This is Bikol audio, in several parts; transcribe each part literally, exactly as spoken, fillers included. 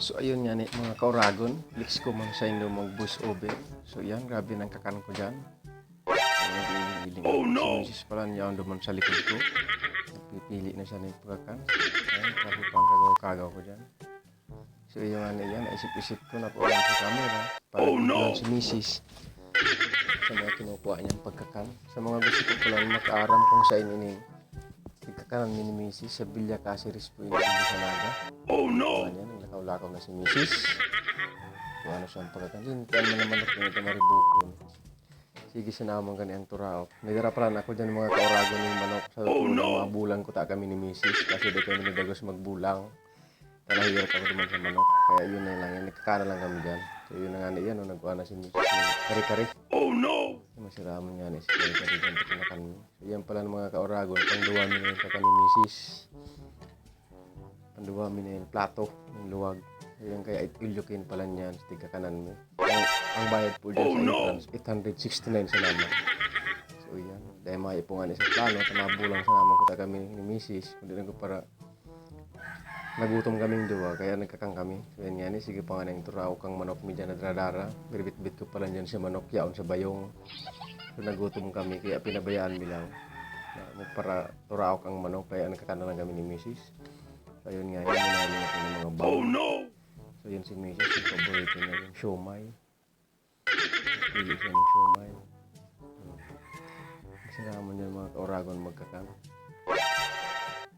So, ayun nga ni, mga kauragon, flex ko man sa inyo mag voice over. So, yan, grabe nang kakan ko dyan. So, nag-iiling-iling. Oh, no! Si misis pala niya ang duman sa likod ko. Nagpipili na siya ng pagkakan. Ayan, grabe pang kagaw-kagaw ko dyan. So, ayun nga ni yan, naisip-isip ko na kung ano sa camera. Para Oh, no! Biglang si misis. Sa mga kinukuha niyang pagkakan. Sa mga gusto ko palang makaaram kung saan ini. Pagkakanan ni misis sa Villa Caceres po yung sa Naga. Oh, no! Ayan, naglakaw-lakaw na si misis. Kung ano siyang pagkakan. Yun, kaya naman naman ako yung tamaribukon. Sige, sinamang gani ang turaok. May dara pala na ako dyan mga kauragon ng manok. Sa Oh, no! Mga bulang ko ta kami ni misis. Kasi di kami nadagos magbulang. Nahihirap ako naman sa manok. Kaya yun na lang yan. Nagkakana lang kami dyan. So yun na nga na yan. Oh, nagkuha na si misis ng kare-kare. Oh, no! Masiraman nga na si kare-kare dyan. Pagkanakan mo. So yan pala ng mga kauragon. Pangduwa mi na yung kakan ni misis. Pangduwa mi na yung plato. Yung luwag. So yan kaya it-, ilyukin pala niyan. Sa tigkakanan mo. Ang, ang bayad po dyan sa entrance, eight hundred sixty-nine sa naman. So yan. Dahil mga ipungan sa plano, tamabulang sa naman ko ta kami ni misis. Kundi lang ko para Nagutom kaming duwa, kaya nagkakan kami. So, yan nga ni, sige pa nga nang turaw kang manok mi dyan na dradara. Birbitbit ko pala dyan si manok, yaon sa bayong. So, nagutom kami, kaya pinabayaan mi lang. Na, para turaok ang manok, kaya nagkakan na lang kami ni misis. So, ayun nga, yun, minali ako ng mga bawang. Oh, no! So, yun si misis, yung paborito niya, yung siomay. Pili siya ng siomay. Masarap man yan, mga kauragon, magkakan.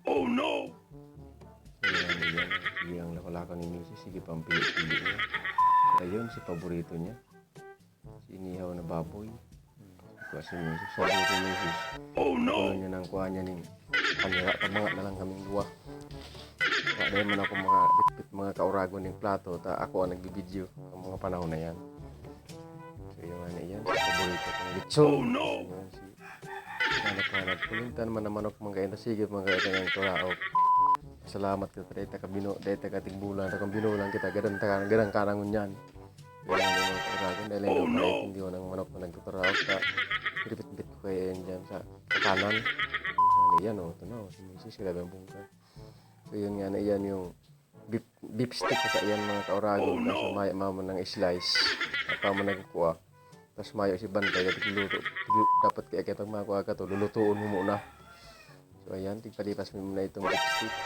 Oh, no! Yan, yan. Sige, ang lako-lako ni misis. Sige, pampili-pili niya. Ayun, si paborito niya. Si inihaw na baboy. Kuha si misis. Sabi ko kay misis, Oh, no! Ano niya nang kuha niya ning panira, tabanga na lang kaming duwa. Kaya dahil man ako mga bitbit, mga kauragon ning plato, ta ako ang nagbibideo ang mga panahon na yan. So, yung ano yan, sa paborito kong lechon. Oh, no! Yan, si, hanap-hanap. Kumintan man naman ako mga kain, sige, mga kain, ang turaok. Salamat ka, dahil ta kabino, dahil ta katigbulan, ta kang binulan kita, gadang ta, gadang ka na ngunyan. Yan ang mga kauragon, dahil Oh, no! Hindi ko nang manok na nagtuturaok, ta, pinipitbit ko kayo yan dyan sa kanan. Yan, yan, oh, ito na, oh, si misis, grabe ang bungka. So, yun nga na, yan yung beef, beef stick ko sa yan, mga kauragon. Oh, no! Kaso may mama ng slice. At pa man nagkukuha. Tapos mayo si bantay, at luluto. Dapat kaya kita mga kuha ka to, lulutuon mo muna. So, ayan, tigpalipas mo muna itong beef stick.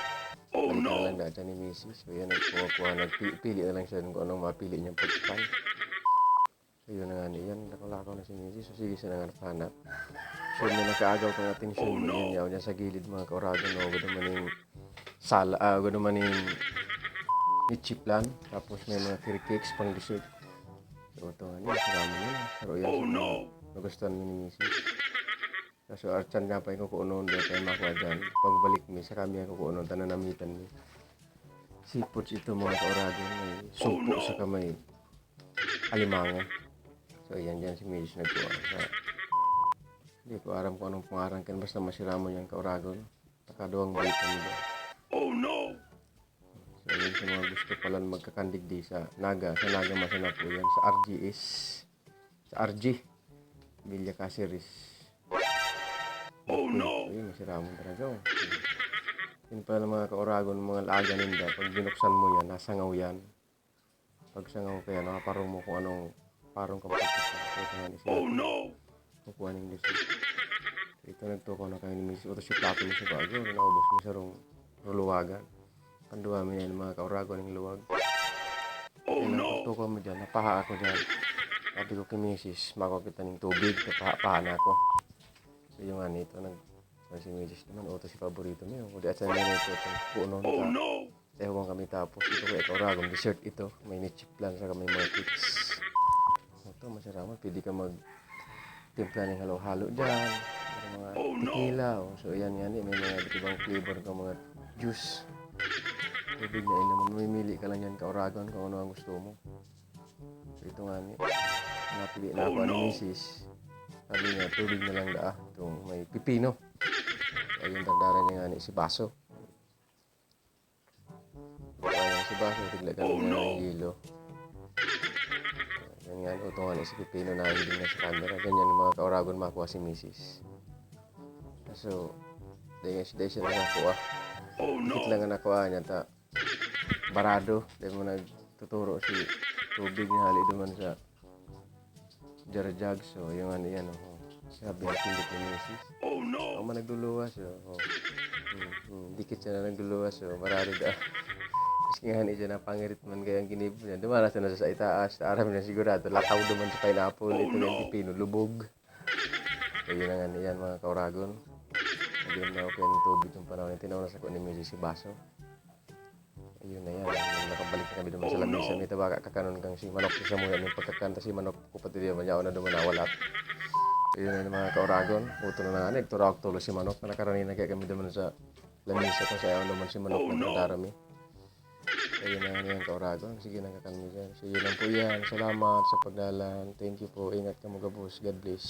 Oh, no! Balikan lang na dyan ni misis. So, ayan, nagkuha-kuha, nagpili na lang siya kung anong mapili niyang pagkakan. So, yun na nga, yan, lakaw-lakaw na si misis. So, sige, siya na nga naghanap. So, may nakaagaw kang atensyon mo, yun, yaw niya sa gilid, mga kauragon, no? Gado man yung sala, ah, gado man yung nichiplan. Tapos, may mga carrot cakes pang dessert. So, ito nga, yun, sila mo yun. Pero yan, nagustuhan mo ni misis. Kaso, artsan nga pa yung kukunon, di pa yung makuha dyan. Pagbalik mi, sa kami ang kukunon, tananamitan mi. Seafoods ito, mga kauragon, may sugpo sa kamay. Alimango. So, ayan dyan si misis nagkuha. Sa, hindi ko aram kung anong pangaran kan, basta masira mo yan, kauragon. Takaduwang balik kami dyan. Oh, no! So, yun sa mga gusto pala magkakandigdi sa Naga. Sa Naga, masana po yan. Sa R G S. Sa R G. Villa Caceres. Oh, no! So, yun, masira mo talaga, oh. Yun pala ng mga kauragon, mga laaga ninda. Pag binuksan mo yan, nasangaw yan. Pag sangaw kaya, nakaparong mo kung anong parong ka makikita. Ito nga ni siya. Oh, no! Kukuha ning gusto. Ito, nagtukaw na kayo ni misis. Ito si plato mo sa bago. Naubos mo sa rong ruluwagan. Panduwa mo yan, mga kauragon ng luwag. Oh, no! Pagtukaw mo dyan, napaha ako dyan. Sabi ko kay misis, "Mako kita ning tubig, napaha-paha na ako." So, yung nga nito, nag-, si misis naman, utos si paborito mo yun. Kundi at sa nila ito, ito, puno na. Oh, no! Ewan kami tapos. Ito kaya ito, ragong dessert ito. May nichiplan sa kami mga cakes. Ito, masarap. Pwede ka mag timpla ng halo-halo dyan. May mga tequila. Oh. So, ayan nga ni. May mga iba't ibang flavor ka mga juice. Tubig na inom. Mamimili ka lang yan, kauragon, kung ano ang gusto mo. So, ito nga ni. Napili na ako ni misis. Sabi niya, tubig na lang daa. Itong may pipino. Ayun, dardara niya nga ni si baso. Wala si baso, bigla kami na ng yelo. Yan nga, utungan na si Pipino na hindi na sa camera. Ganyan yung mga kauragon makuha si misis. So, dahil nga si Daisy lang nakuha. Dikit lang ang nakuha niya, ta. barado. Dai man nagtuturo si tubig, hali duman sa jar jug. So, yung ano yan, oh. Grabe ang pindot ni misis. Oh, no! Ang mga nagluluwas, oh. Oh. Hmm, hmm. Dikit siya na nagluluwas, oh. Barado da. Kasi nga, hindi siya napangirit man kaya ang ginibo niya. Dumara siya na sa itaas. Aram niya sigurado, lakaw duman sa pineapple. Oh, ito yung no! Pipino, lubog. So, yun na nga, yan, mga kauragon. Nag-inom na ako kayo ng tubig yung panahon na tinaw na sa ko ni misis si baso. Ayun na yan. Nakabalik na kami duman sa lamisa. May tabaka kakanon kang si manok sa muna. May pagkakanta si manok ko pati di ba niya ako na duman nawalat. Ayun na yung mga kauragon. Puto na na. Nagturaok tulo si manok. Nakarani na kaya kami duman sa lamisa kung sa ayaw naman si manok. Oh, no! Nagdadara mi. Ayun na yan, kauragon. Sige, nagkakan mi dyan. So, yun lang po yan. Salamat sa pagdalan. Thank you po. Ingat kamo gabos. God bless.